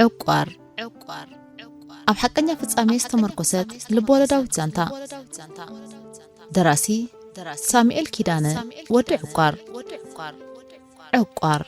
ዕቋር። ኣብ ሓቀኛ ፍጻሜ ዝተመርኮሰት ልብወለዳዊት ዛንታ። ደራሲ ሳሙኤል ኪዳነ፣ ወዲ ዕቋር። ዕቋር።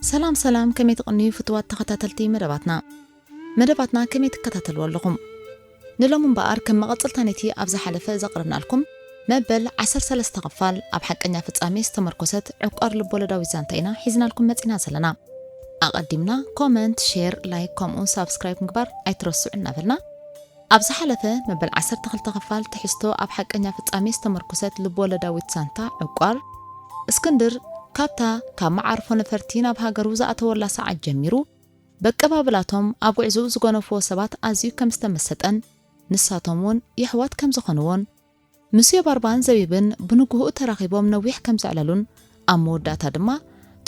ሰላም ሰላም፣ ከመይ ትቕንዩ ፍቱዋት ተኸታተልቲ መደባትና? መደባትና ከመይ ትከታተልዎ ኣለኹም? ንሎሚ እምበኣር ከም መቐጸልታ ነቲ ኣብ ዝሓለፈ ዘቕረብናልኩም መበል ዓሰርተ ሰለስተ ክፋል ኣብ ሓቀኛ ፍጻሜ ዝተመርኮሰት ዕቋር ልቦለዳዊት ዛንታ ኢና ሒዝናልኩም መጺና ዘለና። ኣቐዲምና ኮመንት፣ ሼር፣ ላይክ ከምኡውን ሳብስክራይብ ምግባር ኣይትረስዑ እናበልና ኣብ ዝሓለፈ መበል ዓሰርተ ክልተ ክፋል ትሕዝቶ ኣብ ሓቀኛ ፍጻሜ ዝተመርኮሰት ልቦለዳዊት ዛንታ ዕቋር እስክንድር ካብታ ካብ መዓርፎ ነፈርቲ ናብ ሃገሩ ዝኣተወላ ሰዓት ጀሚሩ በቀባብላቶም ኣብ ጉዕዞኡ ዝጎነፍዎ ሰባት ኣዝዩ ከም ዝተመሰጠን ንሳቶም እውን የሕዋት ከም ዝኾንዎን ሙሴ ባርባን ዘቢብን ብንግሆኡ ተራኺቦም ነዊሕ ከም ዘዕለሉን ኣብ መወዳእታ ድማ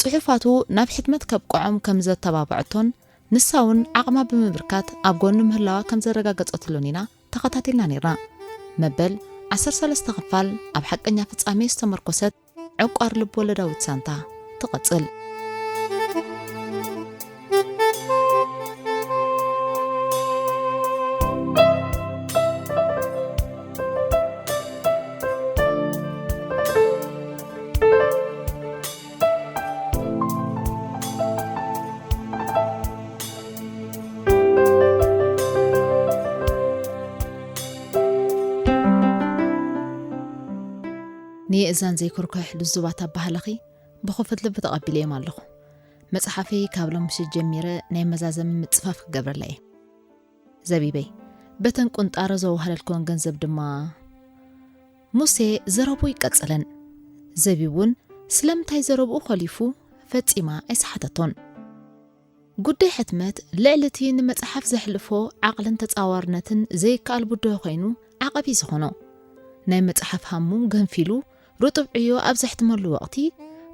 ጽሑፋቱ ናብ ሕትመት ከብቅዖም ከም ዘተባብዐቶን ንሳ እውን ዓቕማ ብምብርካት ኣብ ጎኑ ምህላዋ ከም ዘረጋገጸትሉን ኢና ተኸታቲልና ነይርና። መበል ዓሰርተ ሰለስተ ክፋል ኣብ ሓቀኛ ፍጻሜ ዝተመርኮሰት ዕቋር ልብ-ወለዳዊት ዛንታ ትቐጽል። ንየእዛን ዘይኩርኩሕ ልዙባት ኣባህላኺ ብኽፉት ልቢ ተቐቢለዮም ኣለኹ። መጽሓፈይ ካብ ሎሚ ምሸት ጀሚረ ናይ መዛዘሚ ምጽፋፍ ክገብረላ እየ። ዘቢበይ፣ በተን ቁንጣሮ ዘዋህለልክወን ገንዘብ ድማ። ሙሴ ዘረቡ ይቀጽለን። ዘቢብ እውን ስለምንታይ ዘረብኡ ኮሊፉ ፈጺማ ኣይሰሓተቶን። ጉዳይ ሕትመት ልዕሊ እቲ ንመጽሓፍ ዘሕልፎ ዓቕልን ተጻዋርነትን ዘይከኣል ብድሆ ኮይኑ ዓቐብ እዩ ዝኾኖ። ናይ መጽሓፍ ሃሙ ገንፊሉ ርጡብ ዕዮ ኣብ ዘሕትመሉ ወቕቲ፣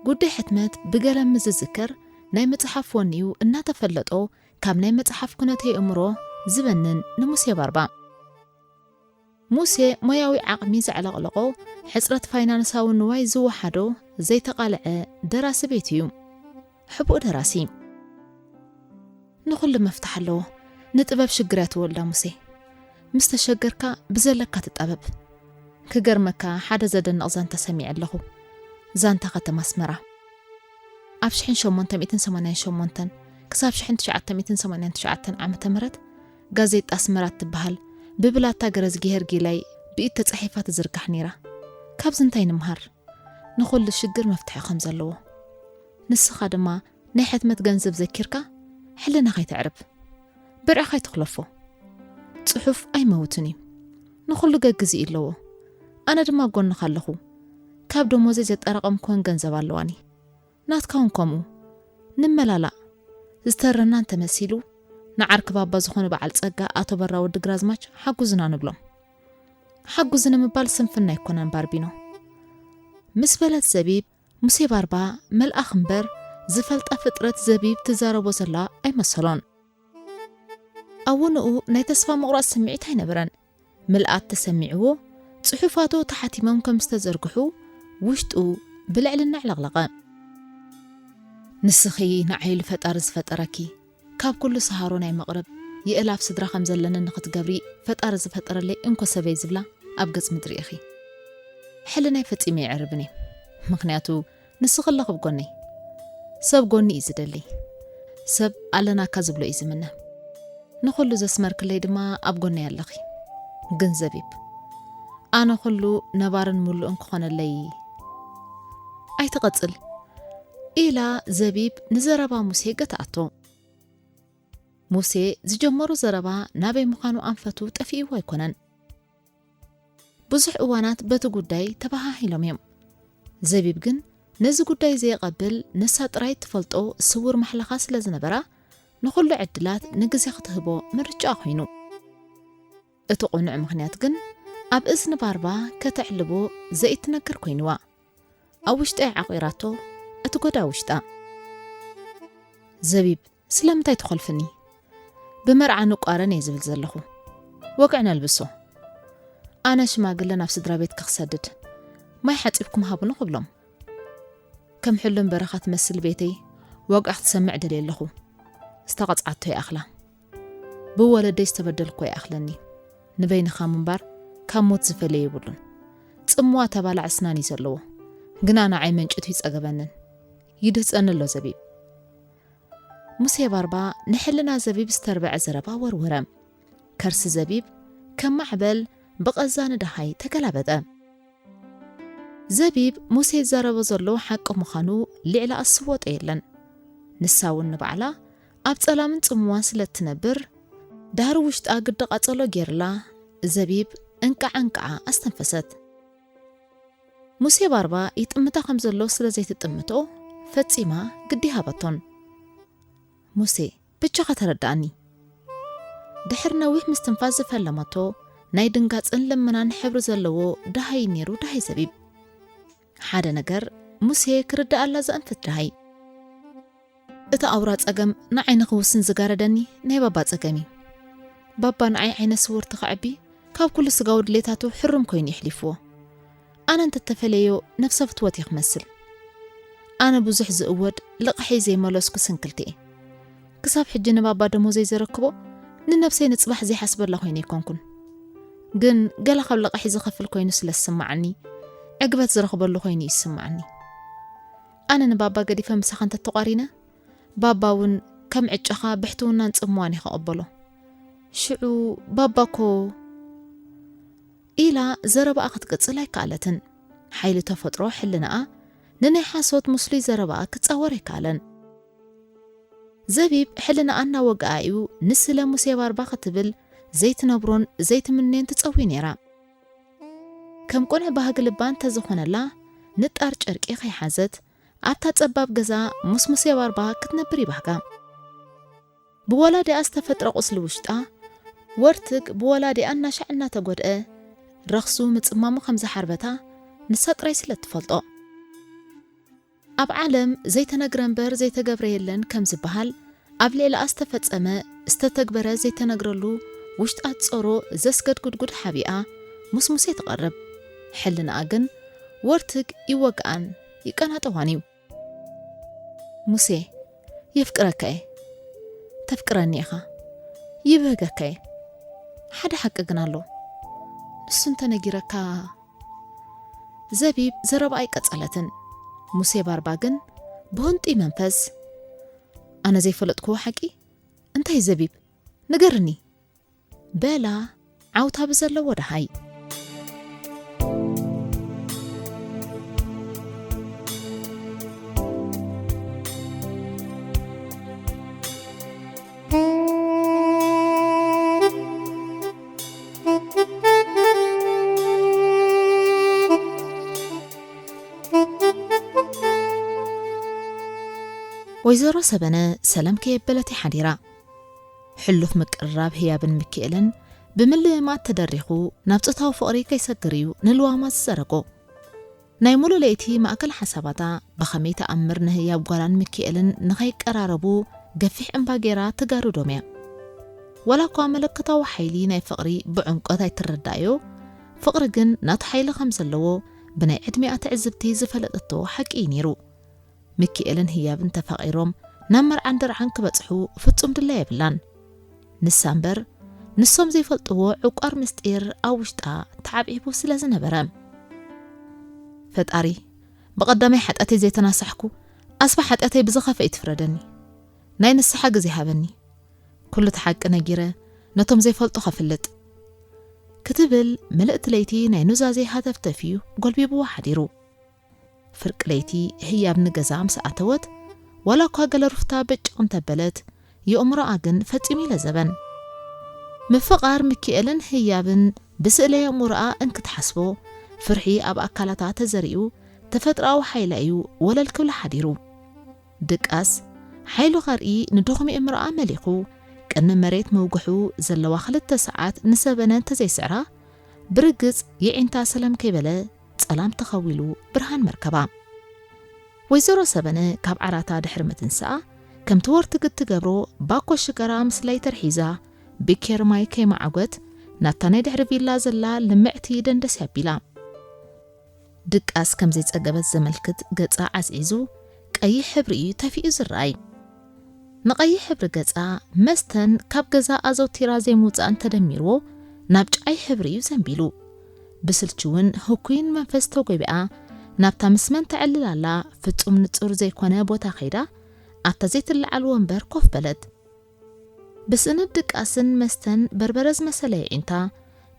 ጉዳይ ሕትመት ብገለ ምስ ዝዝከር፣ ናይ መጽሓፍ ወኒኡ እናተፈለጦ፣ ካብ ናይ መጽሓፍ ኩነተ የእምሮ ዝበንን ንሙሴ ባርባ። ሙሴ ሞያዊ ዓቕሚ ዘዕለቕለቖ፣ ሕጽረት ፋይናንሳዊ ንዋይ ዝወሓዶ ዘይተቓልዐ ደራሲ ቤት እዩ። ሕቡእ ደራሲ። ንኹሉ መፍትሕ ኣለዎ። ንጥበብ ሽግር እያ ትወልዳ ሙሴ። ምስ ተሸገርካ ብዘለካ ትጣበብ። ክገርመካ ሓደ ዘደንቕ ዛንታ ሰሚዐ ኣለኹ። ዛንታ ከተማ ኣስመራ። ኣብ ሽሕን ሸሞንተ ሚእትን ሰማንያን ሸሞንተን ክሳብ ሽሕን ትሽዓተ ሚእትን ሰማንያን ትሽዓተን ዓመተ ምህረት ጋዜጣ ኣስመራ እትበሃል ብብላታ ገረዝጊሄር ጊላይ ብኢድ ተጻሒፋ ትዝርጋሕ ነይራ። ካብዚ እንታይ ንምሃር? ንኹሉ ሽግር መፍትሒ ከም ዘለዎ። ንስኻ ድማ ናይ ሕትመት ገንዘብ ዘኪርካ ሕልናኻ ኣይተዕርብ። ብርዕኻ ኣይትኽለፎ። ጽሑፍ ኣይመውትን እዩ። ንኹሉ ገግዚ ኣለዎ። ኣነ ድማ ጎንኻ ኣለኹ። ካብ ደሞዘይ ዘጠራቐምኩወን ገንዘብ ኣለዋኒ። ናትካ እውን ከምኡ። ንመላላእ። ዝተረና እንተመሲሉ፣ ንዓርኪ ባባ ዝኾኑ በዓል ጸጋ ኣቶ በራ ወዲ ግራዝማች ሓጉዝና ንብሎም። ሓጉዝኒ ምባል ስንፍና ኣይኮነን ባርቢኖ። ምስ በለት ዘቢብ፣ ሙሴ ባርባ መልኣኽ እምበር ዝፈልጣ ፍጥረት ዘቢብ ትዛረቦ ዘላ ኣይመሰሎን። ኣውንኡ ናይ ተስፋ ምቑራጽ ስምዒት ኣይነበረን። ምልኣት ተሰሚዕዎ፣ ጽሑፋቱ ተሓቲሞም ከም ዝተዘርግሑ ውሽጡ ብልዕልና ኣዕለቕለቐ። ንስኺ ንዓይ ኢሉ ፈጣሪ ዝፈጠረኪ፣ ካብ ኩሉ ሰሃሮ ናይ መቕርብ የእላፍ ስድራ ከም ዘለኒ ንኽትገብሪ ፈጣሪ ዝፈጠረለይ እንኮ ሰበይ ዝብላ ኣብ ገጽ ምድሪ ኢኺ። ሕልናይ ፈጺመ ኣይዕርብን እየ። ምኽንያቱ ንስኺ ኣለኺ ኣብ ጎነይ። ሰብ ጎኒ እዩ ዝደሊ። ሰብ ኣለናካ ዝብሎ እዩ ዝምነ። ንኹሉ ዘስመርክለይ ድማ ኣብ ጎነይ ኣለኺ። ግን ዘቢብ፣ ኣነ ኩሉ ነባርን ምሉእን ክኾነለይ። ኣይትቐጽል። ኢላ ዘቢብ ንዘረባ ሙሴ ገትኣቶ። ሙሴ ዝጀመሮ ዘረባ ናበይ ምዃኑ ኣንፈቱ ጠፊእዎ ኣይኮነን። ብዙሕ እዋናት በቲ ጉዳይ ተበሃሂሎም እዮም። ዘቢብ ግን ነዚ ጉዳይ ዘየቐብል፣ ንሳ ጥራይ ትፈልጦ ስውር ማሕለኻ ስለ ዝነበራ፣ ንኹሉ ዕድላት ንግዜ ክትህቦ ምርጫኣ ኮይኑ። እቲ ቅኑዕ ምኽንያት ግን ኣብ እዝኒ ባርባ ከተዕልቦ ዘኢትነግር ኮይንዋ። ኣብ ውሽጣ ዓቑራቶ፣ እቲ ጎዳ ውሽጣ። ዘቢብ፣ ስለምንታይ ትኾልፍኒ? ብመርዓ ንቋረን እየ ዝብል ዘለኹ። ወግዕ ነልብሶ። ኣነ ሽማግለ ናብ ስድራ ቤት ክኽሰድድ፣ ማይ ሓጺብኩም ሃቡኒ ክብሎም። ከም ሕሉም በረኻ ትመስል ቤተይ ወግዓ ክትሰምዕ ደልየ ኣለኹ። ዝተቐጽዓቶ ይኣኽላ። ብወለደይ ዝተበደልኩ ይኣኽለኒ። ንበይንኻ ምንባር ካብ ሞት ዝፈልየ የብሉን። ጽምዋ ተባላዕ ስናን እዩ ዘለዎ። ግና ንዓይ መንጭቱ ይጸገበንን። ይድህጸኒ ኣሎ ዘቢብ። ሙሴ ባርባ ንሕልና ዘቢብ ዝተርበዐ ዘረባ ወርወረ። ከርሲ ዘቢብ ከም ማዕበል ብቐዛ ንደሃይ ተገላበጠ። ዘቢብ ሙሴ ዝዛረቦ ዘሎ ሓቂ ምዃኑ ልዕሊ ኣስወጦ የለን። ንሳ እውን ንባዕላ ኣብ ጸላምን ጽምዋን ስለ እትነብር፣ ዳህሪ ውሽጣ ግዲ ቃጸሎ ጌርላ፣ ዘቢብ እንቃዓ እንቃዓ ኣስተንፈሰት። ሙሴ ባርባ ይጥምታ ከም ዘሎ ስለ ዘይትጥምቶ፣ ፈጺማ ግዲ ሃበቶን። ሙሴ፣ ብቻኻ ተረዳኣኒ። ድሕሪ ነዊሕ ምስትንፋስ ዝፈለመቶ ናይ ድንጋጽን ልመናን ሕብሪ ዘለዎ ደሃይ ነይሩ፣ ደሃይ ዘቢብ። ሓደ ነገር ሙሴ ክርዳኣላ ዘእንፍት ደሃይ። እቲ ኣውራ ጸገም ንዓይ ንኽውስን ዝጋረደኒ ናይ ባባ ጸገም እዩ። ባባ ንዓይ ዓይነ ስውርቲ ክዕቢ ካብ ኩሉ ስጋዊ ድሌታቱ ሕሩም ኮይኑ የሕሊፍዎ። ኣነ እንተተፈለዮ ነፍሰ ፍትወት እየ ክመስል። ኣነ ብዙሕ ዝእወድ ልቕሐይ ዘይመለስኩ ስንክልቲ እየ። ክሳብ ሕጂ ንባባ ደሞዘይ ዘረክቦ ንነብሰይ ንጽባሕ ዘይሓስበላ ኮይነ ኣይኮንኩን። ግን ገለ ካብ ልቕሐይ ዝኸፍል ኮይኑ ስለ ዝስምዓኒ፣ ዕግበት ዝረኽበሉ ኮይኑ ይስምዓኒ። ኣነ ንባባ ገዲፈ ምሳኻ እንተተቋሪነ፣ ባባ እውን ከም ዕጫኻ ብሕትውናን ጽምዋን እዩ ክቕበሎ። ሽዑ ባባ እኮ ኢላ ዘረባኣ ክትቅጽል ኣይከኣለትን። ሓይሊ ተፈጥሮ ሕልናኣ ንናይ ሓሶት ምስሉይ ዘረባኣ ክጻወር ኣይከኣለን። ዘቢብ ሕልናኣ እናወግኣ እዩ ንስለ ሙሴ ባርባ ክትብል ዘይትነብሮን ዘይትምነዮን ትጸዊ ነይራ። ከም ቁኑዕ ባህጊ ልባ እንተዝኾነላ፣ ንጣር ጨርቂ ከይሓዘት ኣብታ ጸባብ ገዛ ምስ ሙሴ ባርባ ክትነብር ይባህጋ። ብወላዲኣ ዝተፈጥረ ቁስሊ ውሽጣ፣ ወርትግ ብወላዲኣ እናሻዕ እናተጎድአ፣ ረኽሱ ምጽማሙ ከም ዝሓርበታ ንሳ ጥራይ ስለ እትፈልጦ። ኣብ ዓለም ዘይተነግረ እምበር ዘይተገብረ የለን ከም ዝበሃል፣ ኣብ ልዕሊኣ ዝተፈጸመ ዝተተግበረ ዘይተነግረሉ ውሽጣ ጾሮ ዘስገድ ጉድጉድ ሓቢኣ ምስ ሙሴ ትቐርብ። ሕልናኣ ግን ወርትግ ይወግኣን ይቀናጠዋን እዩ። ሙሴ፣ የፍቅረካ እየ። ተፍቅረኒ ኢኻ። ይብህገካ እየ። ሓደ ሓቂ ግን ኣሎ። ንሱ እንተነጊረካ። ዘቢብ ዘረባ ኣይቀጸለትን። ሙሴ ባርባ ግን ብህንጡይ መንፈስ፣ ኣነ ዘይፈለጥክዎ ሓቂ? እንታይ ዘቢብ? ንገርኒ። በላ ዓውታ ብዘለዎ ደሃይ። ወይዘሮ ሰበነ ሰለም ከየበለት ሓዲራ። ሕሉፍ ምቅርራብ ህያብን ምክኤልን ብምልእማት ተደሪኹ ናብ ጾታዊ ፍቕሪ ከይሰግር እዩ ንልዋማት ዝዘረጎ። ናይ ሙሉ ለይቲ ማእከል ሓሳባታ ብኸመይ ተኣምር ንህያብ ጓላን ምክኤልን ንኸይቀራረቡ ገፊሕ እምባ ገይራ ትጋርዶም እያ። ዋላ እኳ መለኮታዊ ሓይሊ ናይ ፍቕሪ ብዕምቆት ኣይትረዳእዮ፣ ፍቕሪ ግን ናቱ ሓይሊ ከም ዘለዎ ብናይ ዕድሚኣ ትዕዝብቲ ዝፈለጠቶ ሓቂ እዩ ነይሩ። ሚኪኤልን ህያብን ተፋቒሮም ናብ መርዓን ደርዓን ክበጽሑ ፍጹም ድላይ የብላን። ንሳ እምበር፣ ንሶም ዘይፈልጥዎ ዕቋር ምስጢር ኣብ ውሽጣ ተዓብዒቡ ስለ ዝነበረ። ፈጣሪ፣ ብቐዳማይ ሓጢኣተይ ዘይተናሳሕኩ፣ ኣስፋ ሓጢኣተይ ብዝኸፍአ ይትፍረደኒ። ናይ ንስሓ ግዜ ሃበኒ። ኩሉ እቲ ሓቂ ነጊረ፣ ነቶም ዘይፈልጡ ከፍልጥ። ክትብል ምልእቲ ለይቲ ናይ ኑዛዜ ሃተፍተፍ እዩ ጎልቢብዋ ሓዲሩ። ፍርቂ ለይቲ ህያብ ንገዛ ምስ ኣተወት፣ ዋላ እኳ ገለ ሩፍታ በጭቕ እንተበለት፣ የእምሮኣ ግን ፈጺሙ ይለዘበን። ምፍቓር ሚኪኤልን ህያብን ብስእለ የእምሮኣ እንክትሓስቦ፣ ፍርሒ ኣብ ኣካላታ ተዘሪኡ፣ ተፈጥሮኣዊ ሓይላ እዩ ወለል ክብላ ሓዲሩ። ድቃስ፣ ሓይሉ ከርኢ ንድኹም የእምሮኣ መሊኹ፣ ቅድሚ መሬት ምውግሑ ዘለዋ ክልተ ሰዓት ንሰበነ እንተዘይስዕራ፣ ብርግጽ የዒንታ ሰለም ከይበለ ጸላም ተኸዊሉ ብርሃን መርከባ። ወይዘሮ ሰበነ ካብ ዓራታ ድሕሪ ምትንስኣ፣ ከምቲ ወርትግ እትገብሮ ባኮ ሽጋራ ምስላ ተርሒዛ፣ ብኬር ማይ ከይመዓጎት ናብታ ናይ ድሕሪ ቪላ ዘላ ልምዕቲ ደንደስ ኣቢላ። ድቃስ ከም ዘይጸገበት ዘመልክት ገጻ ዓዝዒዙ፣ ቀይሕ ሕብሪ እዩ ተፊኡ ዝረኣይ። ንቐይሕ ሕብሪ ገጻ መስተን ካብ ገዛ ኣዘውቲራ ዘይምውጻእን ተደሚርዎ ናብ ጫይ ሕብሪ እዩ ዘንቢሉ። ብስልችውን ህኩይን መንፈስ ተጎቢኣ ናብታ ምስ መን ተዕልል ኣላ ፍጹም ንጹር ዘይኮነ ቦታ ከይዳ ኣብታ ዘይትለዓል ወንበር ኮፍ በለት። ብስእነት ድቃስን መስተን በርበረ ዝመሰለ የዒንታ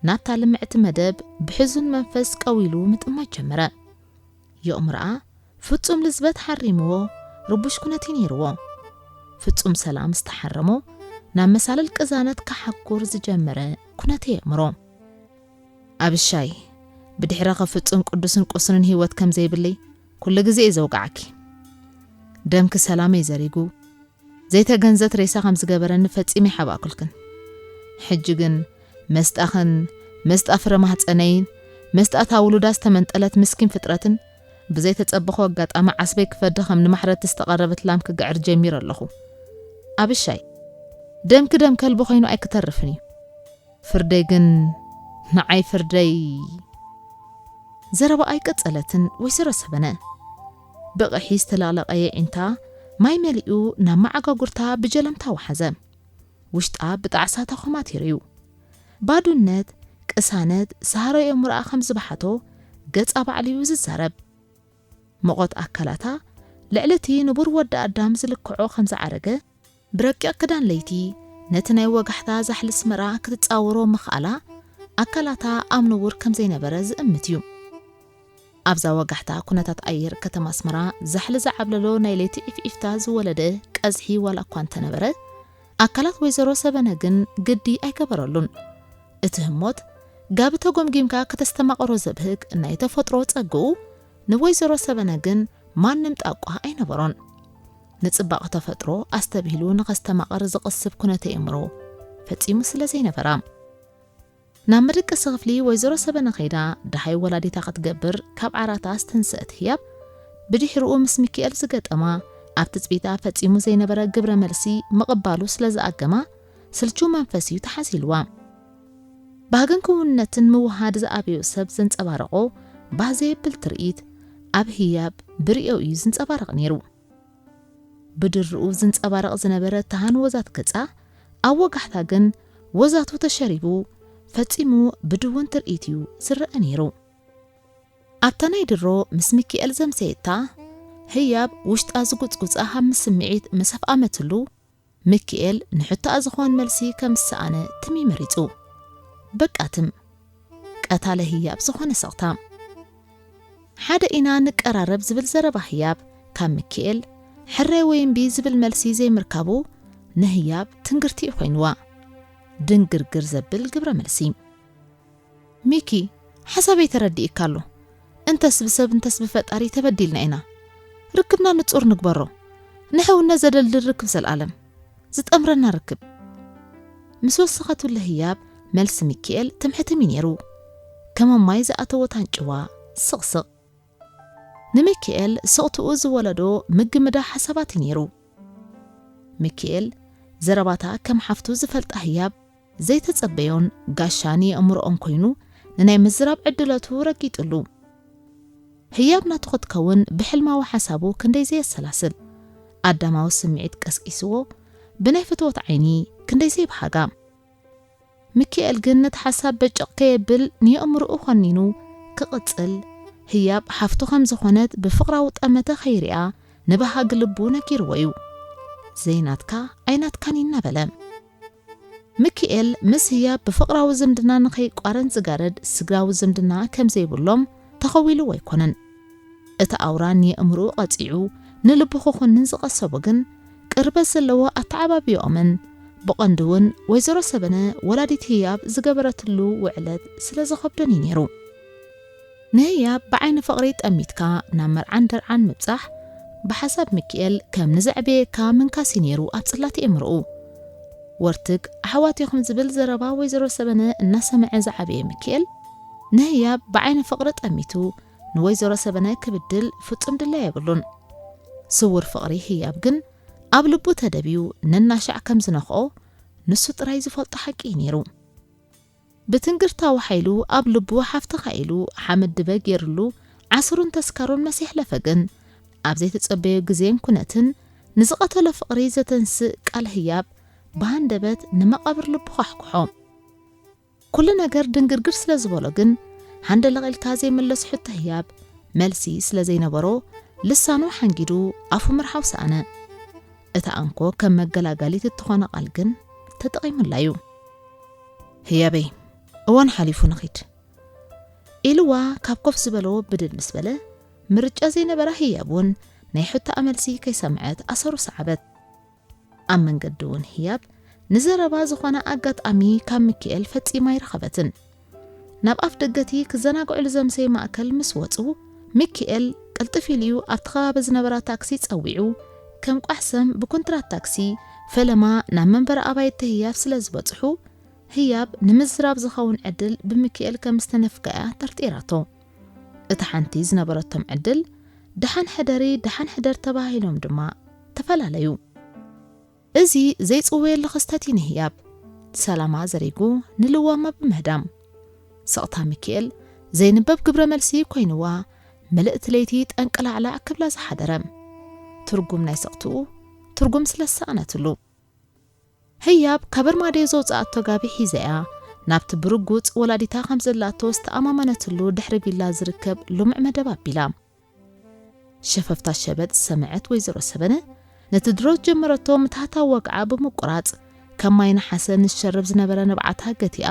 ናብታ ልምዕቲ መደብ ብሕዙን መንፈስ ቀዊሉ ምጥማት ጀመረ። የእምሮኣ ፍጹም ልዝበት ሓሪምዎ፣ ርቡሽ ኩነት'ዩ ነይርዎ። ፍጹም ሰላም ዝተሓረሞ፣ ናብ መሳልል ቅዛነት ክሓኩር ዝጀመረ ኩነተ የእምሮ። ኣብሻይ፣ ብድሕረኺ ፍጹም ቅዱስን ቅሱንን ህይወት ከም ዘይብለይ ኩሉ ግዜ እየ ዘውግዓኪ። ደምኪ ሰላመይ ዘሪጉ፣ ዘይተገንዘት ሬሳ ከም ዝገበረኒ ፈጺመ ይሓባእኩልክን። ሕጂ ግን መስጣኽን መስጣ ፍረ ማህጸነይን መስጣ እታ ውሉዳ ዝተመንጠለት ምስኪን ፍጥረትን ብዘይተጸበኹ ኣጋጣሚ ዓስበይ ክፈዲ ከም ንማሕረድቲ ዝተቐረበት ላም ክግዕር ጀሚረ ኣለኹ። ኣብሻይ፣ ደምኪ ደም ከልቢ ኮይኑ ኣይክተርፍን እዩ። ፍርደይ ግን ንዓይ ፍርደይ። ዘረባ ኣይቀጸለትን ወይዘሮ ሰበነ። ብቕሒ ዝተላለቐ የዒንታ ማይ መሊኡ ናብ መዓጋጉርታ ብጀለምታ ወሓዘ። ውሽጣ ብጣዕሳ ተኾማቲሩ እዩ። ባዶነት፣ ቅሳነት፣ ሳህሮ የእምሮኣ ከም ዝበሓቶ ገጻ ባዕሉ እዩ ዝዛረብ። መቖት ኣካላታ ልዕሊ እቲ ንቡር ወዲ ኣዳም ዝልክዖ ከም ዝዓረገ፣ ብረቂቕ ክዳን ለይቲ ነቲ ናይ ወጋሕታ ዛሕሊ ኣስመራ ክትጻወሮ ምኽኣላ፣ ኣካላታ ኣብ ንቡር ከም ዘይነበረ ዝእምት እዩ። ኣብዛ ወጋሕታ ኩነታት ኣየር ከተማ ኣስመራ ዛሕሊ ዝዓብለሎ ናይ ለይቲ ዒፍዒፍታ ዝወለደ ቀዝሒ ዋላ እኳ እንተነበረ፣ ኣካላት ወይዘሮ ሰበነ ግን ግዲ ኣይገበረሉን። እቲ ህሞት ጋቢ ተጎምጊምካ ከተስተማቕሮ ዘብህግ ናይ ተፈጥሮ ጸግኡ ንወይዘሮ ሰበነ ግን ማንም ጣቋ ኣይነበሮን። ንጽባቐ ተፈጥሮ ኣስተብሂሉ ንኸስተማቕር ዝቕስብ ኩነተ የእምሮ ፈጺሙ ስለ ዘይነበራ። ናብ መደቀሲ ክፍሊ ወይዘሮ ሰበነ ከይዳ ደሃይ ወላዲታ ክትገብር ካብ ዓራታ ዝተንስአት ህያብ፣ ብድሕሪኡ ምስ ሚኪኤል ዝገጠማ ኣብ ትጽቢታ ፈጺሙ ዘይነበረ ግብረ መልሲ ምቕባሉ ስለ ዝኣገማ፣ ስልቹ መንፈስ እዩ ተሓዚልዋ። ባህግን ክውንነትን ምውሃድ ዝኣበዮ ሰብ ዘንጸባረቖ ባህ ዘየብል ትርኢት ኣብ ህያብ ብርእዮ እዩ ዝንጸባረቕ ነይሩ። ብድርኡ ዝንጸባረቕ ዝነበረ ተሃን ወዛት ገጻ፣ ኣብ ወጋሕታ ግን ወዛቱ ተሸሪቡ፣ ፈጺሙ ብድውን ትርኢት እዩ ዝረአ ነይሩ። ኣብታ ናይ ድሮ ምስ ሚኪኤል ዘምሰየታ ህያብ ውሽጣ ዝጉጽጉጻ ሃም ስምዒት ምስ ኣፍኣመትሉ፣ ሚኪኤል ንሕቶኣ ዝኾን መልሲ ከም ዝሰኣነ ትም እዩ መሪጹ። በቃ ትም። ቀታለ ህያብ ዝኾነ ስቕታ። ሓደ ኢና ንቀራረብ ዝብል ዘረባ ህያብ ካብ ሚኪኤል፣ ሕራይ ወይ እምቢ ዝብል መልሲ ዘይምርካቡ ንህያብ ትንግርቲ እዩ ኮይንዋ። ድንግርግር ዘብል ግብረ መልሲ። ሚኪ፣ ሓሳበይ ተረዲእካ ኣሎ። እንተስ ብሰብ እንተስ ብፈጣሪ ተበዲልና ኢና። ርክብና ንጹር ንግበሮ። ንሕውነት ዘደልድል ርክብ ዘልኣለም። ዝጠምረና ርክብ። ምስ ወሰኸትሉ ህያብ መልሲ ሚኪኤል ትምሕትም እዩ ነይሩ። ከም ማይ ዝኣተወት ኣንጭዋ ስቕስቕ። ንሚኪኤል ስቕትኡ ዝወለዶ ምግምዳ ሓሳባት እዩ ነይሩ። ሚኪኤል ዘረባታ ከም ሓፍቱ ዝፈልጣ ህያብ ዘይተጸበዮን ጋሻን የእምሮኦን ኮይኑ ንናይ ምዝራብ ዕድለቱ ረጊጥሉ። ህያብ ናቱ ክትከውን ብሕልማዊ ሓሳቡ ክንደይ ዘየሰላስል፣ ኣዳማዊ ስምዒት ቀስቂስዎ ብናይ ፍትወት ዓይኒ ክንደይ ዘይብሃጋ። ሚኪኤል ግን ነቲ ሓሳብ በጨቕ ከየብል ንየእምሮኡ ኾኒኑ ክቕጽል፣ ህያብ ሓፍቱ ከም ዝኾነት ብፍቕራዊ ጠመተ ከይሪኣ ንበሃጊ ልቡ ነጊርዎ እዩ። ዘይናትካ ኣይናትካን እዩ እናበለ። ሚኪኤል ምስ ህያብ ብፍቕራዊ ዝምድና ንኸይቋረን ዝጋረድ ስጋዊ ዝምድና ከም ዘይብሎም ተኸዊልዎ ኣይኮነን። እቲ ኣውራን የእምርኡ ቐጺዑ ንልቡ ክኹንን ዝቐሰቡ ግን ቅርበት ዘለዎ ኣተዓባቢኦምን ብቐንዱ እውን ወይዘሮ ሰበነ ወላዲት ህያብ ዝገበረትሉ ውዕለት ስለ ዘኸብዶን እዩ ነይሩ። ንህያብ ብዓይኒ ፍቕሪ ጠሚትካ ናብ መርዓን ደርዓን ምብጻሕ ብሓሳብ ሚኪኤል ከም ንዘዕበየካ ምንካስ እዩ ነይሩ ኣብ ጽላት የእምርኡ። ወርትግ ኣሕዋት ኢኹም ዝብል ዘረባ ወይዘሮ ሰበነ እናሰምዐ ዝዓበየ ሚኪኤል ንህያብ ብዓይኒ ፍቕሪ ጠሚቱ ንወይዘሮ ሰበነ ክብድል ፍጹም ድላይ የብሉን። ስውር ፍቕሪ ህያብ ግን ኣብ ልቡ ተደብዩ ነናሻዕ ከም ዝነኽኦ ንሱ ጥራይ ዝፈልጦ ሓቂ እዩ ነይሩ። ብትንግርታዊ ሓይሉ ኣብ ልቡ ሓፍትኻ ኢሉ ሓመድ ድበ ገይርሉ ዓስሩን ተስካሩን መስ የሕለፈ ግን ኣብ ዘይተጸበዮ ግዜን ኩነትን ንዝቐተሎ ፍቕሪ ዘተንስእ ቃል ህያብ ብሃንደበት ንመቓብር ልቡ ኳሕኩሖ። ኩሉ ነገር ድንግርግር ስለ ዝበሎ ግን ሃንደለቕ ኢልካ ዘይምለስ ሕቶ ህያብ መልሲ ስለ ዘይነበሮ ልሳኑ ሓንጊዱ ኣፉ ምርሓው ሰኣነ። እታ ኣንኮ ከም መገላጋሊት እትኾነ ቃል ግን ተጠቒሙላ እዩ። ህያበይ፣ እዋን ሓሊፉ ንኺድ። ኢልዋ ካብ ኮፍ ዝበሎ ብድድ ምስ በለ ምርጫ ዘይነበራ ህያብ እውን ናይ ሕቶኣ መልሲ ከይሰምዐት ኣሰሩ ሰዓበት። ኣብ መንገዲ እውን ህያብ ንዘረባ ዝኾነ ኣጋጣሚ ካብ ሚኪኤል ፈጺማ ኣይረኸበትን። ናብ ኣፍ ደገቲ ክዘናግዕሉ ዘምሰይ ማእከል ምስ ወጹ ሚኪኤል ቅልጥፍ ኢሉ ኣብቲ ከባቢ ዝነበራ ታክሲ ጸዊዑ ከም ቋሕሰም ብኩንትራት ታክሲ ፈለማ ናብ መንበሪ ኣባይቲ ህያብ ስለ ዝበጽሑ ህያብ ንምዝራብ ዝኸውን ዕድል ብሚኪኤል ከም ዝተነፍጋ እያ ጠርጢራቶ። እታ ሓንቲ ዝነበረቶም ዕድል ደሓን ሕደሪ ደሓን ሕደር ተባሂሎም ድማ ተፈላለዩ። እዚ ዘይጽወየሉ ክስተት እዩ ንህያብ ሰላማ ዘሪጉ ንልዋማ ብምህዳም። ስቕታ ሚኪኤል ዘይንበብ ግብረ መልሲ ኮይንዋ ምልእቲ ለይቲ ጠንቅላዕላዕ ክብላ ዝሓደረ ትርጉም ናይ ስቕትኡ ትርጉም ስለ ዝሰኣነትሉ ህያብ ካብ ኣርማድዮ ዘውፅኣቶ ጋቢ ሒዘያ ናብቲ ብርጉፅ ወላዲታ ከም ዘላቶ ዝተኣማመነትሉ ድሕሪ ቢላ ዝርከብ ልሙዕ መደብ ኣቢላ። ሸፈፍታ ሸበጥ ዝሰምዐት ወይዘሮ ሰበነ ነቲ ድሮ ዝጀመረቶ ምትሃታዊ ወግዓ ብምቁራፅ ከም ማይ ነሓሰ ንሸርብ ዝነበረ ንብዓታ ገቲኣ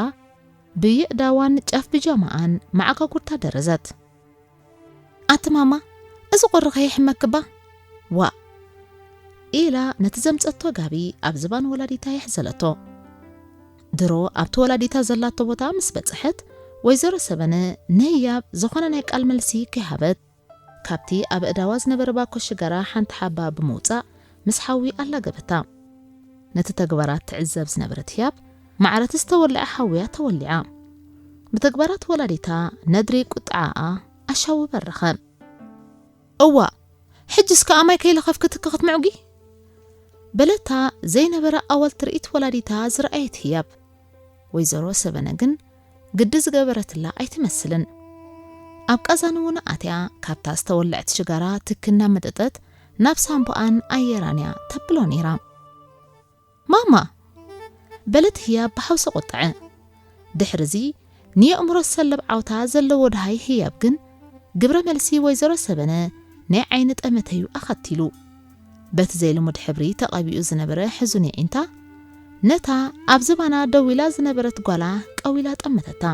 ብየእዳዋን ጫፍ ብጃማኣን ማዕጋጉርታ ደረዘት። ኣቲ ማማ፣ እዚ ቁሪ ከይሕመክባ ዋእ ኢላ ነቲ ዘምጸቶ ጋቢ ኣብ ዝባን ወላዲታ የሕዘለቶ። ድሮ ኣብቲ ወላዲታ ዘላቶ ቦታ ምስ በጽሐት ወይዘሮ ሰበነ ንህያብ ዝኾነ ናይ ቃል መልሲ ከይሃበት ካብቲ ኣብ እዳዋ ዝነበረ ባኮ ሽጋራ ሓንቲ ሓባ ብምውጻእ ምስ ሓዊ ኣላገበታ። ነቲ ተግባራት ትዕዘብ ዝነበረት ህያብ ማዕረቲ ዝተወልዐ ሓውያ ተወሊዓ። ብተግባራት ወላዲታ ነድሪ ቁጥዓኣ ኣሻዊ በረኸ። እዋ ሕጅስ ከኣ ማይ ከይለኸፍኪ ትኪ ክትምዕጉ በለታ ዘይነበረ ኣወል ትርኢት ወላዲታ ዝረኣየት ህያብ። ወይዘሮ ሰበነ ግን ግዲ ዝገበረትላ ኣይትመስልን። ኣብ ቃዛን እውን ኣትያ ካብታ ዝተወልዐት ሽጋራ ትኪ እናመጠጠት ናብ ሳምቦኣን ኣየራን እያ ተብሎ ነይራ። ማማ በለት ህያብ ብሓውሲ ቁጥዐ። ድሕርዚ ንየእምሮ ዝሰለብ ዓውታ ዘለዎ ደሃይ ህያብ ግን ግብረ መልሲ ወይዘሮ ሰበነ ናይ ዓይኒ ጠመተዩ ኣኸቲሉ። በቲ ዘይልሙድ ሕብሪ ተቐቢኡ ዝነበረ ሕዙን የዒንታ ነታ ኣብ ዝባና ደው ኢላ ዝነበረት ጓላ ቀዊላ ጠመተታ።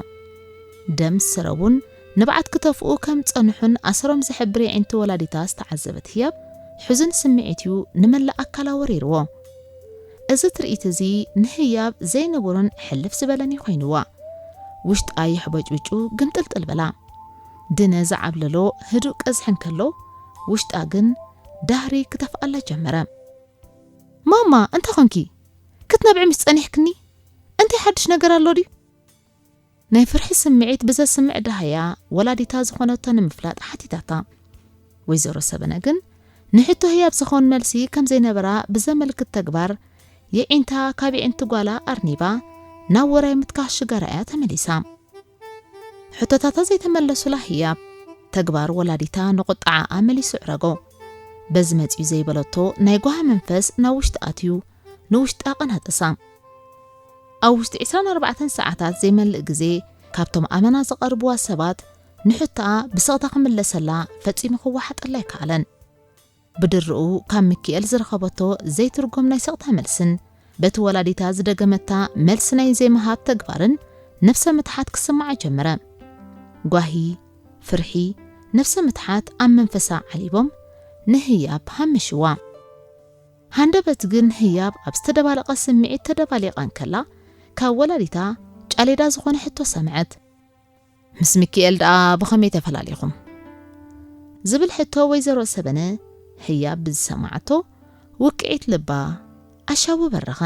ደም ዝሰረቡን ንብዓት ክተፍኡ ከም ዝጸንሑን ኣሰሮም ዝሕብር የዒንቲ ወላዲታ ዝተዓዘበት ህያብ ሕዙን ስምዒት እዩ ንመላእ ኣካላ ወሪርዎ። እዚ ትርኢት እዚ ንህያብ ዘይንቡርን ሕልፍ ዝበለን እዩ ኮይንዋ። ውሽጣ የሕበጭብጩ ግምጥልጥል በላ። ድነ ዝዓብለሎ ህዱእ ቀዝሒ እንከሎ ውሽጣ ግን ዳህሪ ክተፍኣላ ጀመረ። ማማ እንታይ ኾንኪ? ክትነብዒ ምስ ጸኒሕክኒ እንታይ ሓድሽ ነገር ኣሎ ድዩ? ናይ ፍርሒ ስምዒት ብዘስምዕ ደሃያ ወላዲታ ዝኾነቶ ንምፍላጥ ሓቲታታ። ወይዘሮ ሰበነ ግን ንሕቶ ህያብ ዝኾን መልሲ ከም ዘይነበራ ብዘመልክት ተግባር የዒንታ ካብ የዒንቲ ጓላ ኣርኒባ ናብ ወራይ ምትካኽ ሽጋራ እያ ተመሊሳ። ሕቶታታ ዘይተመለሱላ ህያብ ተግባር ወላዲታ ንቁጥዓኣ መሊሱ ዕረጎ። በዚ መጺኡ ዘይበለቶ ናይ ጓሂ መንፈስ ናብ ውሽጢ ኣትዩ ንውሽጣ ቀናጠሳ። ኣብ ውሽጢ ዕስራን ኣርባዕተን ሰዓታት ዘይመልእ ግዜ ካብቶም ኣመና ዝቐርብዋ ሰባት ንሕቶኣ ብስቕታ ክምለሰላ ፈጺሙ ክወሓጠላ ኣይከኣለን። ብድርኡ ካብ ሚኪኤል ዝረኸበቶ ዘይትርጎም ናይ ስቕታ መልስን በቲ ወላዲታ ዝደገመታ መልሲ ናይ ዘይምሃብ ተግባርን ነብሰ ምትሓት ክስምዓ ጀመረ። ጓሂ፣ ፍርሒ፣ ነፍሰ ምትሓት ኣብ መንፈሳ ዓሊቦም ንህያብ ሃመሽዋ። ሃንደበት ግን ህያብ ኣብ ዝተደባለቐ ስምዒት ተደባሊቓ እንከላ፣ ካብ ወላዲታ ጫሌዳ ዝኾነ ሕቶ ሰምዐት። "ምስ ሚኪኤል ደኣ ብኸመይ ተፈላሊኹም?" ዝብል ሕቶ ወይዘሮ ሰበነ ህያብ ብዝሰማዓቶ፣ ውቅዒት ልባ ኣሻቡ በረኸ።